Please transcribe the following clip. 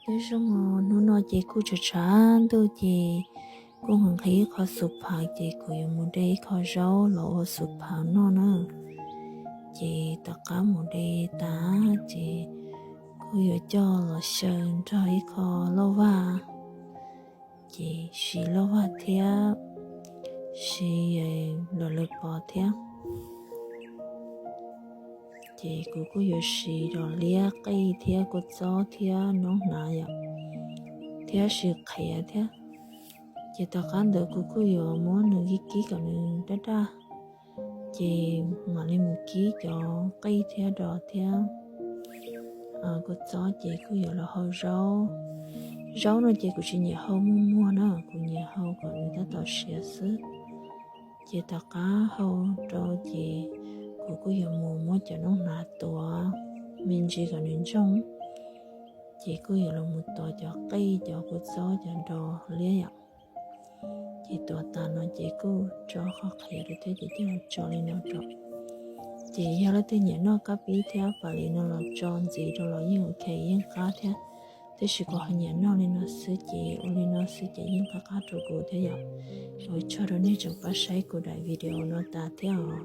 Nyob zoo os, hnub no ces kuj tshav tshav ntuj ces kuj nqhis nqhis ib qho xuv phav ces kuv yuav mus de ib qho zaub los ua xuv phav noj na. Ces tom qab mus de tas ces kuj yuav coj los xyaw nrog ib qho lauj vag, ces siv lauj vag thiab siv los lawv pov thiab. Ces kuv kuj yuav siv los liab qij thiab kua txob thiab noob hnav yom, thiab siv qhiav thiab. Ces tom qab ntawd kuv kuj yuav muab nws kib kib kom nws daj daj, ces mam li mus kib cov qij thiab dos thiab kua txob ces kuj yuav los hau zaub. Zaub no ces kuv tsis nyiam hau muag muag na, kuv nyiam hau kom nws tab tom siav xwb. Ces tom qab hau rau ces kuv kuj yuav mus muab cov noob hnav tuav me ntsis kom nws ntsoog, ces kuj yuav los mus tuav cov qij cov kua txob cov dos liab yom. Ces tuav tas no ces kuj tso qhov qhiav rau thiab ces coj los tso li no rau. Ces yog leej twg nyiam noj kab pib thiab pas li no los tso ntxiv rau los yeej ok yeej qab thiab. Tab sis kuv ho nyiam noj li no xwb ces ua li no xwb ces yeej qab qab rau kuv thiab yom. Ua tsaug rau nej tseem pab saib kuv daim video no tas thiab os.